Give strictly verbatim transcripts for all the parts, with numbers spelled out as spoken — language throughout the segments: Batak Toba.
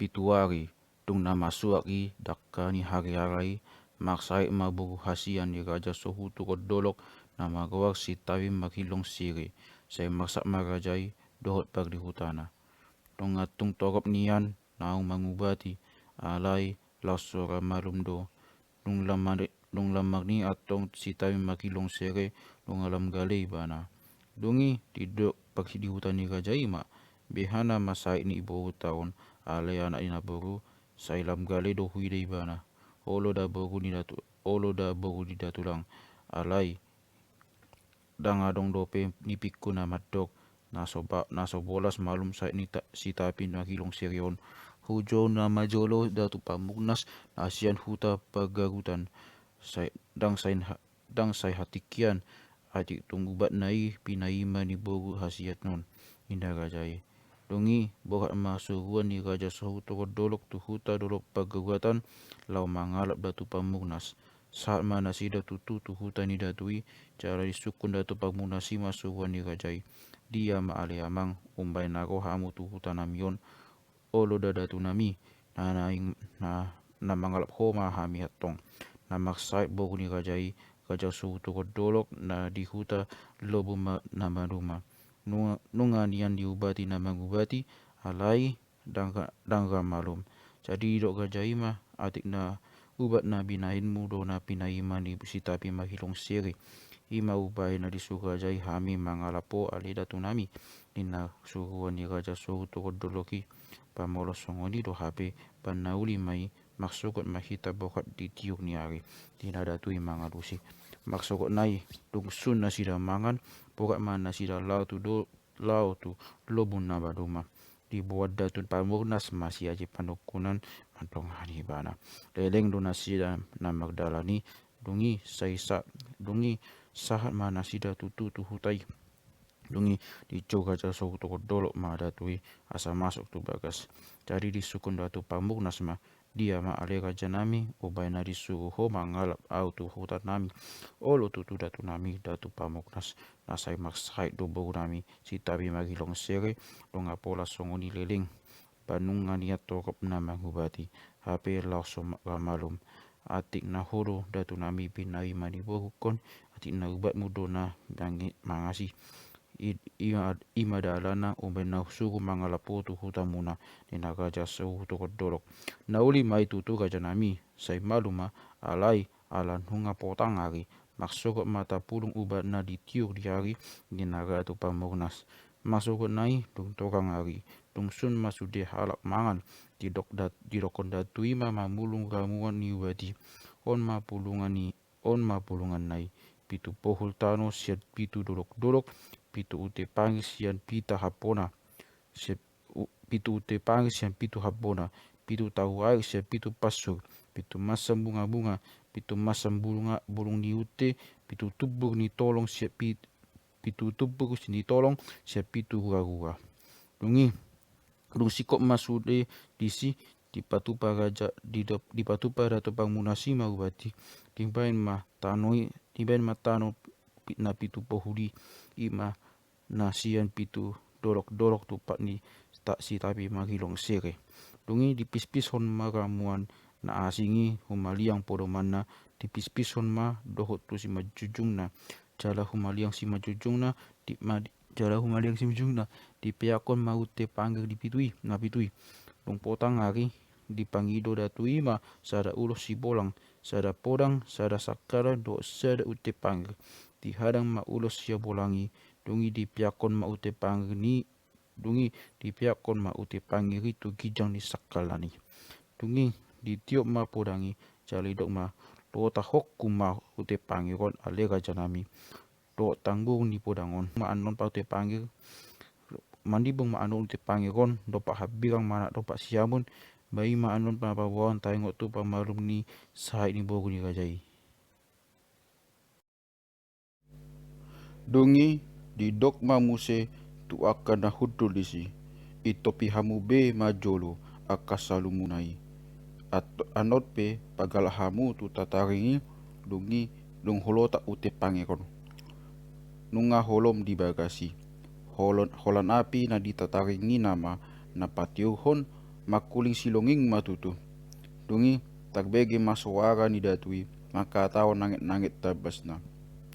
Itu ari, dung na masuak i dangka ni hariara i, marsahit ma boru hasian ni Raja Sohu Tugodolok na margoar si Tabib Marhilong Sere. Sai marsak ma raja i dohot pardihutana. Dung antung torop nian naung mangubati, alai laos so ra malum do. Dung lam, dung lam marnian antong si Tabib Marhilong Sere, dung lam gale ibana. Dung i didok pardihuta ni raja i ma, beha na marsahit ni boruta on, alai anak ni naboru, sai lam gale do huida ibana. Olo da boru ni datu, olo da boru ni datulang. Alai ndang adong dope nipikku na mandok, na so ba-, na so bolas malum sahit ni ta-, si Tabib Marhilong Sere on. Hujou na majolo Datu Pamungnas na sian huta Pagarutan. Sai, ndang sai ha-, ndang sai hatingkian, atik tung ubatna i pinaima ni boru hasian on, ninna raja i. Dung i borhat ma suruan ni Raja Sohu Tugodolok tu huta dolok Pagarutan laho mangalap Datu Pamungnas. Sahat ma nasida tutu tu huta ni datu i, jala disungkun Datu Pamungnas i ma suruan ni raja i. Dia ma ale amang, umbahen na ro hamu tu huta nami on? Olo da datu nami, na naeng, na, na mangalap ho ma hami antong. Na marsahit boru ni raja i, Raja Sohu Tugodolok, na di huta Lobu ma-, na maduma. Nunga, nunga nian diubati na mangubati, alai ndang ra-, ndang ra malum. Jadi didok raja i ma, atik na ubat na binahenmu do na pinaima ni si Tabib Marhilong Sere. I ma umbahen na disuru raja i hami mangalap ho ale datu nami, ninna suruan ni Raja Sohu Tugodolok i. Ba molo songon i do hape, ba na uli ma i, marsogot ma hita borhat di tiur ni ari, ninna datu i mangalusi. Marsogot nai, dung sun nasida mangan, borhat ma nasida laho tu do-, laho tu Lobu na maduma. Diboan Datu Pamungnas ma siajar panungkunan mandongani ibana. Leleng do nasida na mardalan i, dung i sai sa-, dung i sahat ma nasida tutu tu huta i. Dung i dijou Raja Sohu Tugodolok ma datu i asa masuk tu bagas. Jadi disungkun Datu Pamungnas ma, dia ma ale raja nami, umbahen na disuru ho mangalap ahu tu huta nami? Olo tutu datu nami, Datu Pamungnas, na sai marsahit do boru nami si Tabib Marhilong Sere, nunga pola songon i leleng. Ba nunga nian torop na mangubati, hape laos so ma-, ra malum. Atik na ho do datu nami pinaima ni boruhon, atik na ubatmu do na mangi-, mangasi. I, i ma, i ma dalanna umbahen na husuru mangalap ho tu hutamuna, ninna Raja Sohu Tugodolok. Na uli ma i tutu raja nami, sai malum ma, alai ala nunga potang ari, marsogot ma tapulung ubatna di tiur ni ari, ninna Datu Pamungnas. Marsogot nai dung torang ari, dung sun ma sude halak mangan, didok dat-, didokkon datu i ma mamulung ramuan ni ubat i. On ma pulungan i, on ma pulunganna i: pitu pohul tano sian pitu dolok-dolok, pitu ute pangir sian pitu hambona, sian, u-, pitu ute pangir sian pitu hambona, pitu tahu air sian pitu pansur, pitu mansam bunga-bunga, pitu mansam bulung, bulung ni ute, pitu tumbur ni tolong sian pit-, pitu tumbur ni tolong sian pitu rura-rura. Dung i, dung singkop ma sude disi, dipatupa raja, di-, dipatupa Datu Pamungnas i ma ubat i, dibaen ma tano i, dibaen ma tano pi-, na pitu pohul i, i ma na sian pitu dolok-dolok tumpak ni ta-, si Tabib Marhilong Sere. Dung i dipispishon ma ramuan na asing i humaliang podomanna, dipispishon ma dohot tu simanjujungna. Jala humaliang simanjujungna, di-, ma-, jala humaliang simanjujungna, dipeakkon ma ute pangir di pitu i, na pitu i. Dung potang ari, dipangido datu i ma sada ulos sibolang, sada podang, sada sangkalan dohot sada ute pangir. Dihadang ma ulos sibolang i, dung i dipeakkon ma ute pangir ni, dung i dipeakkon ma ute pangir i tu ginjang ni sangkalan i. Dung i ditiop ma podang i, jala didok ma: Lotahon ma ute pangir on ale raja nami, dohot tanggurung ni podang on. Ma annon pa ute pangir, manimbung ma annon ute pangir on, dompak hambirang manang dompak siamun, ba i ma annon na paboaon taringot tu pamalum ni sahit ni boru ni raja i. Dung i didok ma muse tu angka na hundul disi: Intopi hamu be ma jolo angka salumuna i. At-, annon pe pagalak hamu tu tataring i, dung i dung hulotak ute pangir on. Nunga holom di bagas i. Holon-, holan api na di tataring i nama na patiuhon mangkuling silonging ma tutu. Dung i, tarbege ma soara ni datu i mangkatahon nanget-nanget tambasna.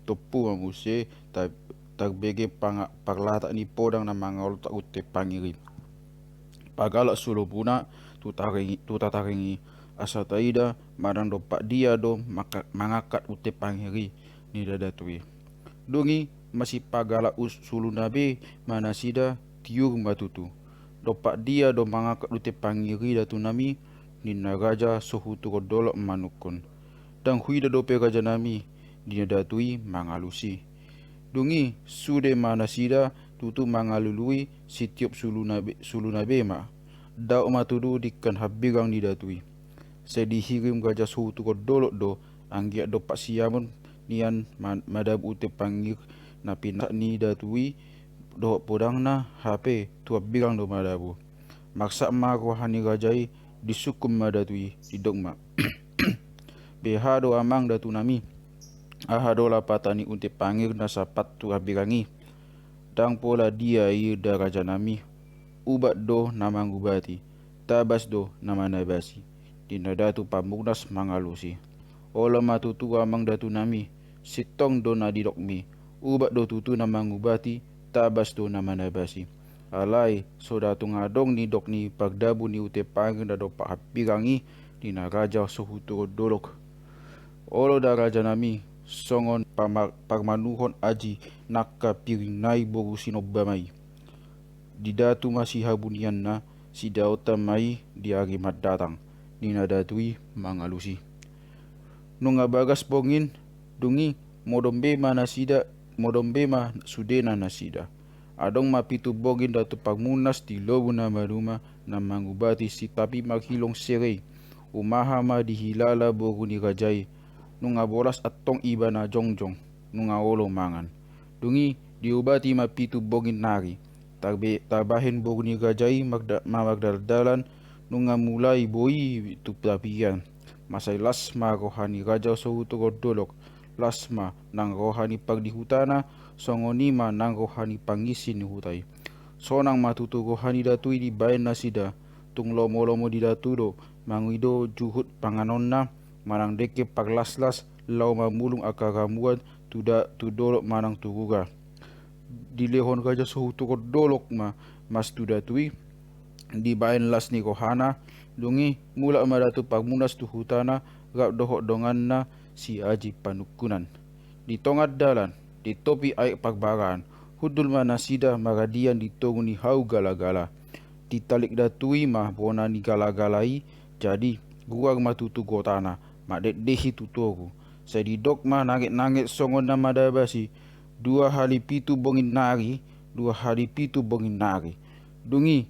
Tompu ma muse ta-, tarbege panga-, parlatak ni podang na mangaltak unte pangir i. Pagalak solopuna tu taring i, tu tataring i, asa taida manang dompak dia do maka-, mangangkat unte pangir i, ninna datu i. Dung i masipagalak us-, suluna be ma nasida, tiur ma tutu. Dompak dia do mangangkat unte pangir i datunami, ninna raja Sohuturon Dolok manungkun. Ndang huida dope rajanami, ninna datu i mangalusi. Dung i sude ma nasida tutu mangalului, sitiop suluna be, suluna be ma. Daok ma tutu dingkan hambirang ni datu i. Sai dihirim raja Sohuturon Dolok do, anggiat dompak siamun nian ma-, madabu unte pangir na pinangangkat ni datu i dohot podangna, hape tu hambirang do madabu. Marsak ma roha ni raja i, disungkun ma datu i, didok ma. Beha do amang datunami, aha do lapatan ni unte pangir na sapat tu hambirang i? Ndang pola dia i da rajanami, ubat do na mangubati, tabas do na manabasi, ninna datu Pamungnas mangalusi. Olo ma tutu amang datunami, sintong do na didokmi, ubat do tutu na mangubati, tabas do na manabasi. Alai so da tung adong nidok ni pardabu ni unte pangir na dompak hambirang i, ninna raja Sohuturon Dolok. Olo da rajanami, songon pama-, parmanuhon aji nangka piring nai boru Sinombama i. Di datu ma sihabunianna, sidaotan ma i di ari mandatang, ninna datu i mangalusi. Nunga bagas bongin, dung i modom be ma nasida, modom be ma sudena nasida. Adong ma pitu bongin datu Pamungnas di lobu na maduma na mangubati si Tapi Marhilong Sere i. Umaha ma dihilala boru ni raja i. Nunga bolas antong ibana jongjong, nunga olo mangan. Dung i diubati ma pitu bongin nari. Tarbe-, tarbahen boru ni raja i magda-, ma-, magdaldalan, nunga mulai boi tu tapian. Mansai las ma roha ni raja Sohuturon Dolok, las ma nang roha ni pardihutana, songon i ma nang roha ni pangisi ni huta i. Sonang ma tutu roha ni datu i dibahen nasida. Tung lomo-lomo di datu do mangido juhut panganonna, manang dengke parlaslas, laho mamulung angka ramuan tu da-, tu dolok manang tu rura. Dilehon raja Sohuturon Dolok ma mas tu datu i, dibahen las ni rohana. Dung i mulak ma datu Pamungnas tu hutana, rap dohot donganna si Aji Panungkunan. Di tonga dalan, di topi aek parbaraan, hundul ma nasida maradian di togu ni hau Galagala. Ditalik datu i ma bona ni Galagala i, jadi ruar ma tutu gotana, mandekdeki tu togu. Sai didok ma nanget-nanget songon na manabasi, dua hali pitu bongin nari, dua hali pitu bongin nari. Dung i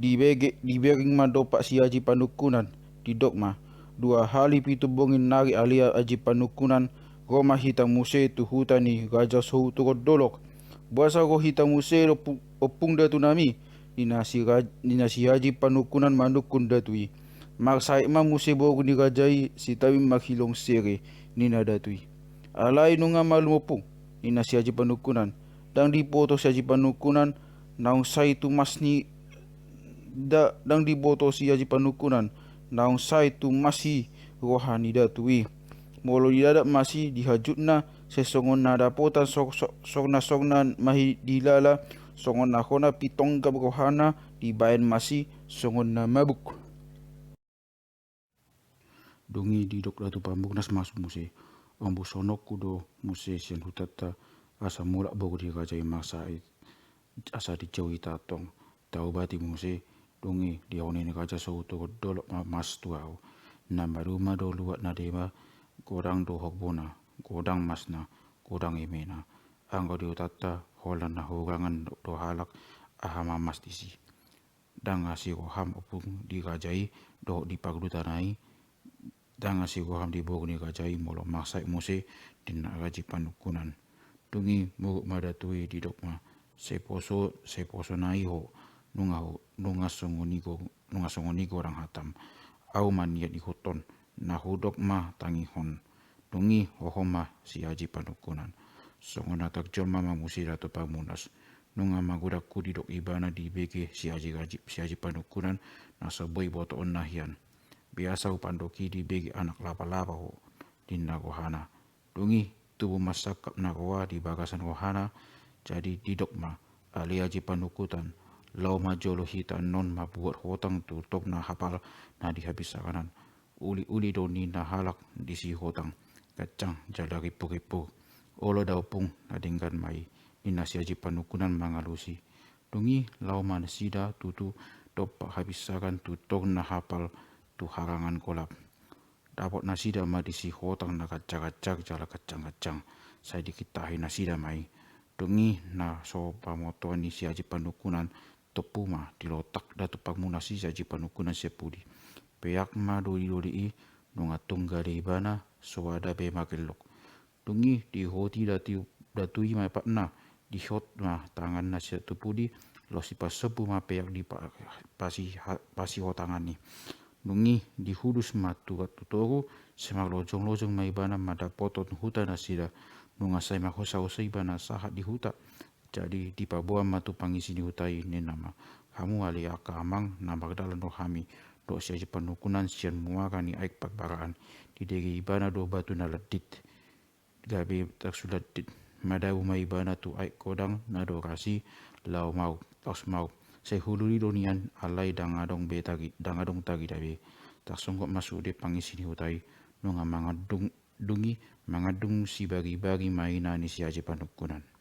dibege-, dibereng ma dompak si Aji Panungkunan, didok ma, dua hali pitu bongin nari ale Aji Panungkunan, ro ma hita muse tu huta ni raja Sohuturon Dolok. Boasa ro hita muse, ompung, ompung datunami? Ninna si ra-, ninna si Aji Panungkunan manungkun datu i. Marsaet ma muse boru ni raja i si Tapi Marhilong Sere, ninna datu i. Alai nunga malum ompung, ninna si Aji Panungkunan. Ndang diboto si Aji Panungkunan naung sai tumas ni da-, ndang diboto si Aji Panungkunan naung sai tumas i roha ni datu i. Molo didadap mas i di hajutna, sai songon na dapotan so-, so-, sogna-sogna ma i dihilala, songon na hona pitonggap rohana, dibahen mas i songon na mabuk. Dung i didok datu Pamungnas mas muse, ombus sononku do muse sian hutanta, asa mulak boru ni raja i marsaet, asa dijou hita antong. Taubati muse. Dung i dihaonei ni raja Sohuturon Dolok ma mas tu ahu. Na maduma do luat na deba, godang do horbona, godang masna, godang emena. Anggo di hutanta holan na hurangan do, do halak, aha ma mas disi. Ndang asi roham ompung di raja i dohot di pardutana i, ndang asi roham di boru ni raja i molo marsaet muse, ninna Aji Panungkunan. Dung i muruk ma datu i, didok ma, sai poso, sai poso nai ho, nunga ho, nunga songon i go-, nunga songon i godang hatam. Ahu ma nian ihuthon, na hudok ma tangihon. Dung i hohom ma si Aji Panungkunan. Songon na tarjolma ma muse datu Pamungnas. Nunga magodangku didok ibana dibege si aji, si aji panungkunan na so boi botoonna hian. Biasa hupandoki dibege anak lapa-lapa ho, ninna gohana. Dung i tubu ma sangkap na roa di bagasan rohana, jadi didok ma, ale aji panungkunan, laho ma jolo hita annon mambuat hotang tu tong na hapal na di habinsaran an. Uli-uli do ninna halak disi hotang, gancang jala ripu-ripu. Olo da ompung, na denggan ma i, ninna si aji panungkunan mangalusi. Dung i laho ma nasida tutu dompak habinsaran tu tong na hapal tu harangan golap. Dapot nasida ma disi hotang na gancang-gancang jala gancang-gancang. Sai dikitahi nasida ma i. Dung i na so pamotoan ni si aji panungkunan, tompu ma dilotak da tu parmunas i si aji panungkunan sian pudi. Peak ma doli-doli i, nunga tung gale ibana, so ada be magellok. Dung i dihoti datu i ma epatna, dihot ma tanganna sian tu pudi, laos dipasombu ma peak di pa-, pasi-, pasihotangan i. Dung i dihudus ma tu toru, sai marlojong-lojong ma ibana mandapothon huta nasida. Nunga sai marhosa-hosa ibana sahat di huta. Jadi dipaboa ma tu pangisi ni huta i, ninna ma, hamu ale angka amang, na mardalan do hami dohot si aji panungkunan sian muara ni aek Parbaraan. Didege ibana do batu na landit, gabe tarsulandit. Madabu ma ibana tu aek godang na doras i, laho mauk, laos mauk. Sai hulului do nian, alai ndang adong be tagi, ndang adong tagi da be. Tarsonggot ma sude pangisi ni huta i, nunga mangandung, dung i mangandung sibagi-bagi ma ina ni si aji panungkunan.